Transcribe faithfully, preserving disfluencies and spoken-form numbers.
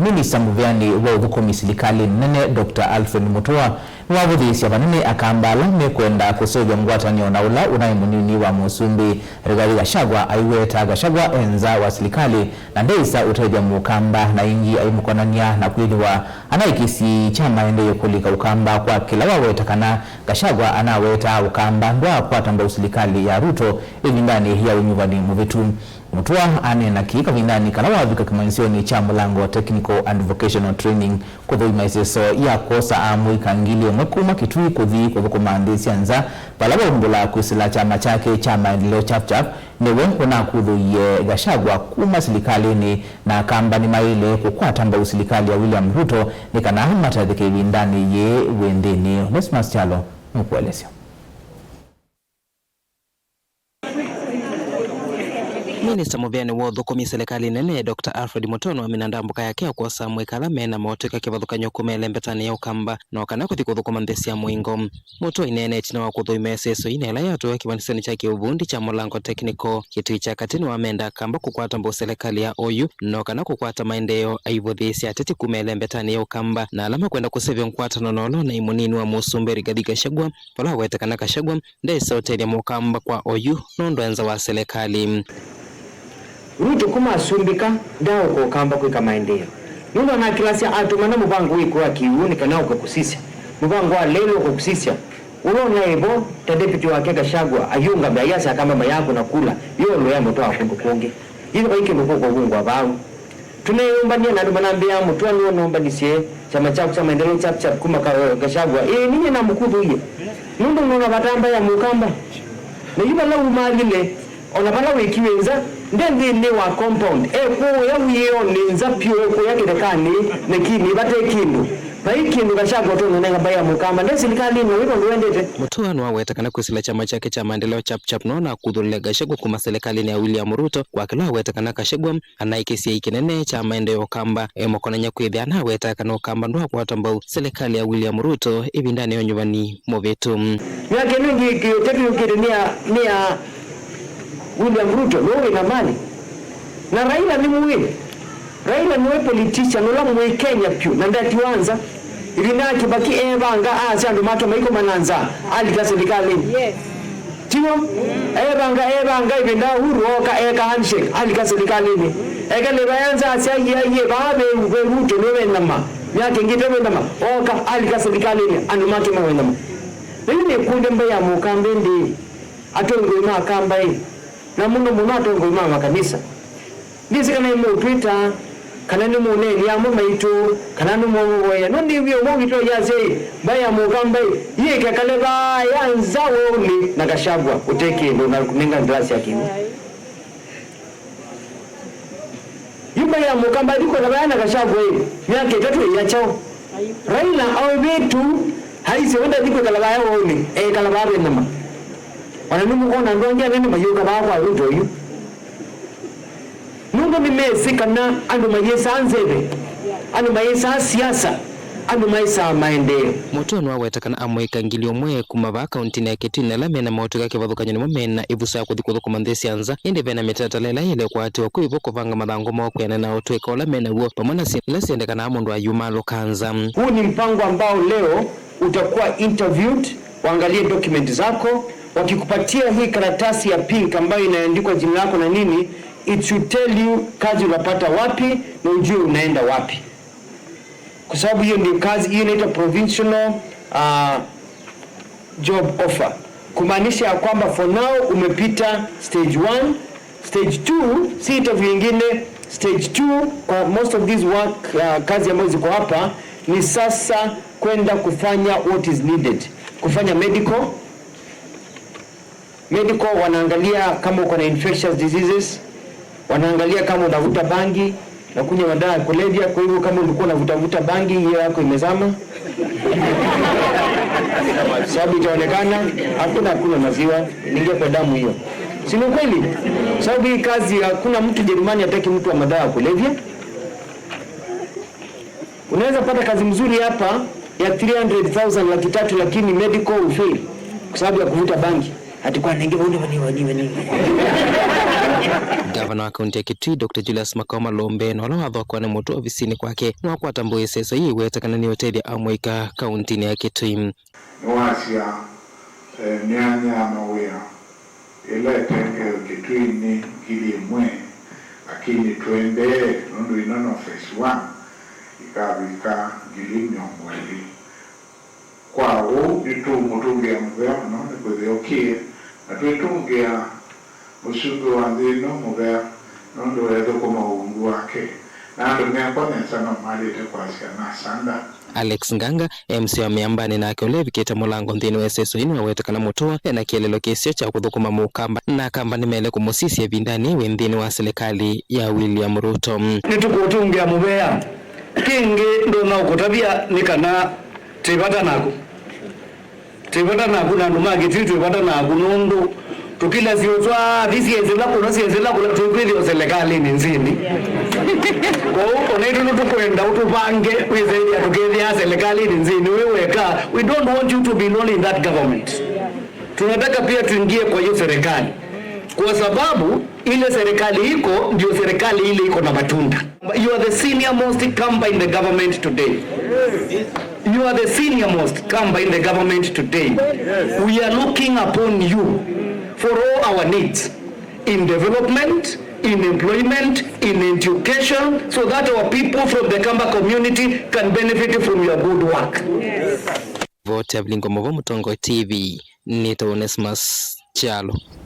Minista mũveani wa ũthũkũmi silikalĩ nene, Doctor Alfred Mutua, nĩwavũthĩĩsya vanene Akamba ala mekwenda kũseũvya ngwatanĩo na ũla ũnaĩ mũnini wa Mũsumbĩ Rigathi Gachagua, aiweta Gachagua e nza wa silikalĩ na ndeĩsa ũtethya Mũkamba, na ĩngĩ aimũkonany'a na kwĩthĩwa anaĩ kĩsii kya maendeeo kũlika Ũkamba, kwa kĩla waweta kana Gachagua anawetaa Ũkamba ndwaakwata mbau silikalĩ ya Ruto ĩvindanĩ ya ũnyuvani mũvĩtu. Mutua aneena kĩĩ kavindanĩ kala wavika kĩmanyĩsyonĩ kya Mũlango Technical and Vocational Training kũthũima ĩseso ya kwosa amũika ngili ĩmwe kuma Kitui kũthi kũthũkũma nthĩ sya nza, vala waumbũla kwĩsĩla kyama kyake kya Maendeleo Chapchap nĩwe ũnakuthũie Gachagua kuma silikalĩnĩ, na Akamba nĩmaĩle kũkwata mbau silikalĩ ya William Ruto nĩ kana mataĩthĩke ĩvindanĩ yĩĩ wĩ nthĩnĩ. Onesmus Kyalo nũkũelesya. Minista mũveani wa ũthũkũmi silikalĩ nene, Doctor Alfred Mutua nĩwamina ndambũka yake ya kwosa amũika ala me na motw'ĩka kĩvathũkany'o kuma ĩlembetanĩ ya Ũkamba no kana kũthi kũthũkũma nthĩ sya mũingo. Mutua aineenete ĩtina wa kũthũima ĩseso ĩna ĩla yatũĩwe kĩvandĩsyanĩ kya kĩũvundi kya Mũlango Technical. Kitui kya katĩ nĩwamenda Akamba kũkwata mbau silikalĩ ya oyu no kana kũkwata maendeeo, aivũthĩĩsya ateti kuma ĩlembetanĩ ya Ũkamba na ala makwenda kũseũvya ngwatanĩo na ũla ũnaĩ mũnini wa Mũsumbĩ Rigathi Gachagua, vala waweta kana Gachagua ndeĩsa ũtethya Mũkamba kwa oyu nũndũ e nza wa silikalĩ. Ruto kuma asumbĩka, ndaaũka Ũkamba kwĩka maendeeo. Nũndũ anakĩlasya atũmana mũvango wĩkũa kĩw'ũ nĩ kana ũke kũsisya. Mũvango wa lelũ ũke kũsisya. Ũla ũnaĩ vo ta deputy wake Gachagua ayĩũngamĩa ayasya Akamba mayakũna kula, yĩũlũ ya mũtwaa kũndũ kũngĩ. Yĩthĩ vai kĩndũ kũkũvungwa vau. Tũneeyũmbany'a na andũ manambĩaa Mutua nĩwe ũnoombanisye kyama kyaku kya Maendeleo Chapchap kuma Ka-, Gachagua. Ĩĩ, ninyie namũkuthũie. Nũndũ nona vata mbaĩ ya Mũkamba. Na yu vala umaalile, o na vala wĩkiwe nza, nde nthĩnĩ wa compound. Ekũũya wĩonĩ nza vyũ, ekũũya kĩthekanĩ, nekinĩ, vate kĩndũ. Vai kĩndũ Gachagua ũtonya ũnenga mbaĩ ya Mũkamba. Nde silikalĩnĩ, na wĩka ũndũ wendete. Mutua nĩwaweta kana kwĩsĩla kyama kyake kya Maendeleo Chapchap no nakuthũlile Gachagua kuma silikalĩnĩ ya William Ruto kwa kĩla waweta kana Gachagua anaĩ kĩsii kĩnene kya maendeeo Ũkamba, e mũkonany'a kwĩthĩa anaweta kana Ũkamba ndwakwata mbau silikalĩ ya William Ruto ĩvindanĩ ya ũnyuvani mũvĩtu. Myaka ĩno ĩngĩ ĩtatu yũkĩte nĩ ya, nĩ ya William Ruto, nũũ wĩ na mali? Na Raila nĩ mũĩ. Raila nĩwe politician ũla mũĩ Kenya vyũ na ndatiwa nza. Ĩvinda ya Kibaki eevanga aasya andũ make maikoma na nza, alika silikalĩnĩ. Yes. Tiw'o? Eevanga, eevanga ĩvinda ya Uhuru ooka eeka handshake, alika silikalĩnĩ. Ekelĩva ya nza asya, "Aiee, aiee, vaa ve, ve Ruto nĩwe wĩ nyama." Myaka ĩngĩ ĩtatu wĩ nyama, ooka, alika silikalĩnĩ, andũ make mawĩ nyama. Na yu nĩkũlya mbaĩ ya Mũkamba ĩndĩĩ, atongoi ma Akamba ĩ, na mũno mũno atongoi ma makanisa. Ndyĩsĩ kana nĩmũũtwĩta, kana nĩmũũneeni amwe maitũ, kana nĩmũũvoya. No nĩw'e ũmwe witũ ayasya ĩ, mbaĩ ya Mũkamba ĩ, yĩkekale vaa ya nza weũnĩ na Gachagua ũte kĩndũ na kũnenga nglasi ya kĩw'ũ. Yu mbaĩ ya Mũkamba ĩthi kwĩkala vaya na Gachagua ĩ, myaka ĩtatũ ĩya kyaũ? Raila aũvĩtu aisye we ndathi kwĩkala vaya weũnĩ, ekala vaa ve nyama. Ona nĩmũkona andũ angĩ anene mayũka vaa kwa Ruto yu. Nũndũ nĩmesĩ kana andũ mayĩsaa nzeve, andũ mayĩsaa siasa, andũ maĩsaa maendeeo. Mutua nĩwaweta kana amũika ngili ũmwe kuma vaa kauntinĩ ya Kitui na ala mena motw'ĩka kĩvathũkany'o nĩmo mena ĩvuso ya kũthi kũthũkũma nthĩ sya nza, ĩndĩ vena mĩtalatala ĩla yaĩle kũatĩwa kwĩ vo kũvanga mathangũ moo kwĩanana na ũtw'ĩka ũla menaw'o vamwe na syĩndũ ila syendekanaa mũndũ ayumalũka nza. Huu ni mpango ambao leo utakuwa interviewed, waangalie document zako, wakikupatia hii karatasi ya pink ambayo inaandikwa jina lako na nini, it should tell you kazi unapata wapi na ujue unaenda wapi. Kwa sababu hiyo ndio kazi, hiyo inaitwa provisional, uh, job offer. Kumaanisha ya kwamba for now umepita stage one, stage two, si interview ingine, stage two kwa most of these work, uh, kazi ambazo ziko hapa ni sasa kwenda kufanya what is needed. Kufanya medical, medical wanaangalia kama uko na infectious diseases, wanaangalia kama unavuta bangi, unakunywa madawa ya kulevya. Kwa hivyo kama ulikuwa unavuta vuta bangi, hiyo yako imezama, sababu itaonekana hakuna, hakuna maziwa inaingia kwa damu hiyo, si ni kweli? Sababu hii kazi, hakuna mtu Jerumani hataki mtu wa madawa ya kulevya. Unaweza pata kazi mzuri hapa ya three hundred thousand, laki tatu, lakini medical ufail kwa sababu ya kuvuta bangi. Ati kwa nenge wone wani, wani, wani. Gavana wa kaunti ya Kitui, Doctor Julius Makao Malombe, na ũla wathokwa nĩ mũtwe ovisinĩ kwake, nĩwakwata mbũĩ ĩseso yĩĩ ĩweta kana nĩũtethya amũika kauntinĩ ya Kitui. Nĩwasya, eh, myanya ya mawĩa ĩla ĩtengewe Kĩtui nĩ ngili ĩmwe, lakini tũendee nũndũ ĩno no phase one, ĩkavika ngili mĩongo ĩlĩ. Kwa ũu, nĩtũũmũtũngĩa mũvea mũno nĩkwĩthĩa ũkĩe, na twĩtũngĩa mũsumbĩ wa nthĩ ĩno mũvea nũndũ weethũkũma ũungu wake, na andũ mekwa nesa no malĩte kwasya nasanda. Alex Nganga, M C wa Mĩambanĩ, nake ũla evikĩte mũlango nthĩnĩ wa ĩseso ĩno, aweta kana Mũtũa ena kĩeleelo kĩseo kya kũthũkũma Mũkamba, na Akamba nĩmaĩle kũmũsisya ĩvindanĩ wĩ nthĩnĩ wa silikalĩ ya William Ruto. Nĩtũkũtũngĩa mũvea. Kĩngĩ ndonya ũkũtavya nĩ kana twĩ vata naku. Twĩ vata naku na andũ ma Kĩtui twĩ vata naku nũndũ tũkila syũtwa athi syenzĩla kũla, syenzĩla kũla, twĩkwĩthĩwa selekalĩnĩ nzĩnĩ. Kwoou ona itũ nĩtũkwenda ũtũvange wĩsethĩa tũkethĩa selekalĩnĩ nzĩnĩ wĩ weka. We don't want you to be alone in that government. Tunataka pia tuingie kwa hiyo serikali, kwa sababu ile serikali iko ndio serikali ile iko na matunda. You are the senior most Kamba in the government today. You are the senior most Kamba in the government today. We are looking upon you for all our needs in development, in employment, in education, so that our people from the Kamba community can benefit from your good work. Voti ya Vilingo Movo, Mũtongoi T V, nĩtawa Onesmus Kyalo.